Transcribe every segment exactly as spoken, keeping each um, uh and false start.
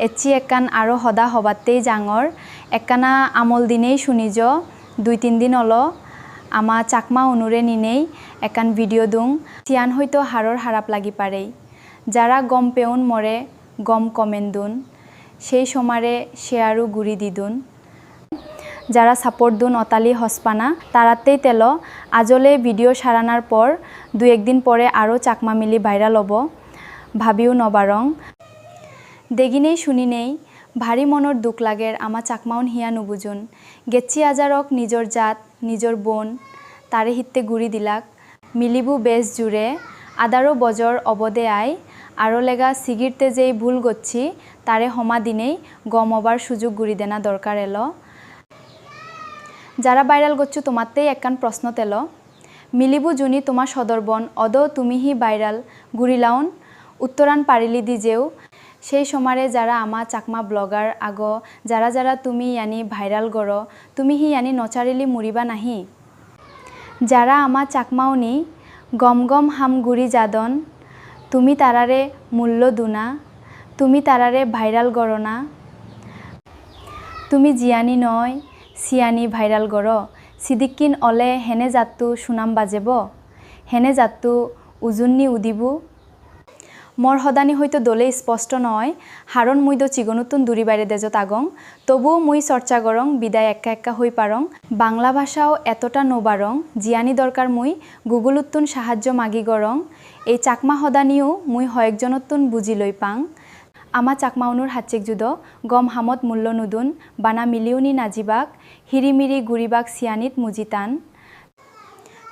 Ecche ekkan aro hoda hobattei jangor, ekkana amol dinei sunijo, dui tin din olo ama Chakma unure ninei ekkan video dung, siyan hoito haror harap lagi parei. Jara gom peun more gom comment dun, sei somare share-o guri didun. Jara support dun otali hospana, tarattei telo. Ajole video saranar por dui ek din pore aro Chakma mili viral obo, bhabiu no barong. Deginei suninei bhari monor duk lager, ama Chakmaun hiya nubujun. Gecchi ajarok nijor jat, nijor bon, tare hitte guri dilak. Milibu bej jure, adaro bojor obode ai, aro lega sigirte jei bhul gocchi, tare homa dinei gom obar sujug guri dena dorkar elo. Jara viral gocchu tomattei ekkan prosno telo. Milibu juni toma sodor bon odo tumi hi viral gurilaun? Uttoran parilidi jeu. Sei somare jara ama Chakma blogger ago, jara jara tumi yani viral goro, tumi hi yani nocharile muriba nahi? Jara ama Chakmauni gom gom ham guri jadon, tumi tarare mullo duna, tumi tarare viral gorona. Tumi jiyani noi, siyani viral goro, sidikkin ole hene jattu sunam bajebo, hene jattu ujunni udibu? Mor hodani hoito dole isposto noi, haron mui do chigonuttun duri baire dejot agong, tobuo mui chorcha gorong, bidai ekka ekka hoi parong. Bangla bhashao etota no barong, jiyani dorkar mui Google-uttun sahajjo magi gorong. Ei Chakma hodaniu mui hoyekjonottun buji loi pang. Ama Chakmaunur hachchek judo, gom hamot mullo nudun, bana miliuni najibak, hiri miri guribak siyanit mujitan.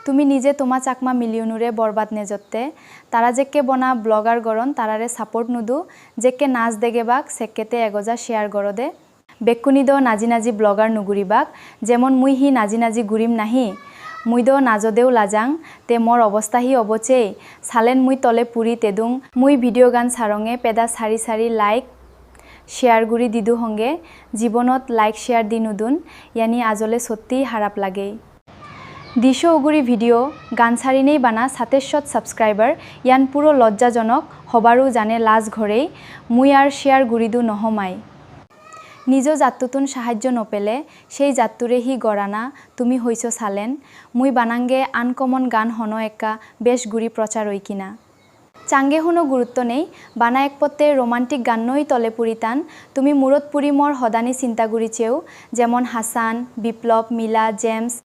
Tumi nije toma Chakma miliunure borbad nejotte, tara jekke bona blogger goron tarare support nudu, jekke nas degebak sekkete egoja share gorode. Bekkuni do naji naji blogger nuguribak, jemon mui hi naji naji gurim nahi? Mui do najodeu lajang, te mor obosta hi obo chei? Salen mui tole puri tedung. Mui video gan saronge peda sari sari like, share guri didu honge, jibonot like share di nudun, yani ajole sotti harap lagei. Disho uguri video, gan sarinei bana sateshshot subscriber, iyan puro lojjajonok, hobaru jane laj gorei, mui ar share guridu nohomai. Nijo jattutun sahajjo no pele, sei jatture hi gorana, tumi hoiso salen, mui banange uncommon gan hono ekka besh guri prochar oi kina. Change huno gurutto nei, bana ek potte romantic gannoi tole puritan, tumi murot puri mor hodani chinta guricheu, jemon Hasan, Biplop, Mila, James,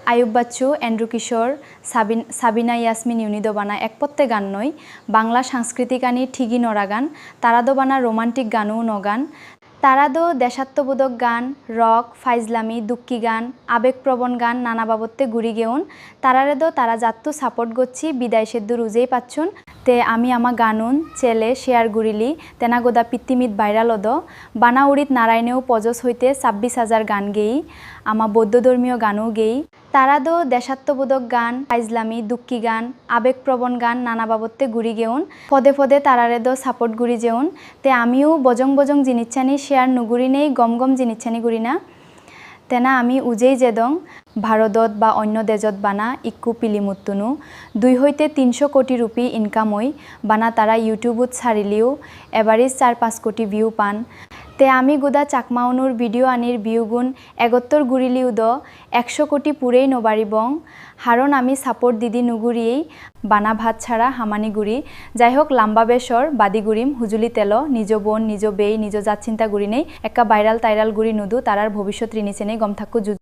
Ayub Bachchu, Andrew Kishore, Sabin-, Sabina Yasmin iuni do bana ek potte gannoi, Bangla sanskritik ani thigi nora gan, tara do bana romantic ganu no gan, Tara do deshattobodok gan, rock, faizlami, dukki gan, abekprobon gan nana babotte guri geun. Tarare do tara jatto support gocchi, bidai seddur ujei pacchun. Te ami ama ganun chele share gurili, tena goda pittimit viral odo. Bana urit Narayaneo pojos hoite chabbis hajar gan gei, ama Boddho dhormiyo gano gei. Tara do deshattobodok gan, faizlami, dukki gan, abekprobon gan nana babotte guri geun. Pode pode tarare do support guri jeun. Te amiyo bojong bojong jinissani share nugurinei gom gom jinissani gurina. Tena ami ujei jedong, Bharodot ba onno dejot bana ikku pilimuttunu dui hoite tinsho koti rupi income oi, bana tara YouTube-ot sariliu average char panch koti view pan. Te ami goda Chakmaunur video anir view gun egottor guriliu do eksho koti purei no baribong, haron ami support didi nuguriyei, bana bhat chara hamani guri. Jai hok, lamba besor badi gurim, hujuli telo, nijo bon, nijo bei, nijo jat chinta gurinei, ekka viral tairal guri nudu, tarar bhobishyot rini senei gom thakko ju-,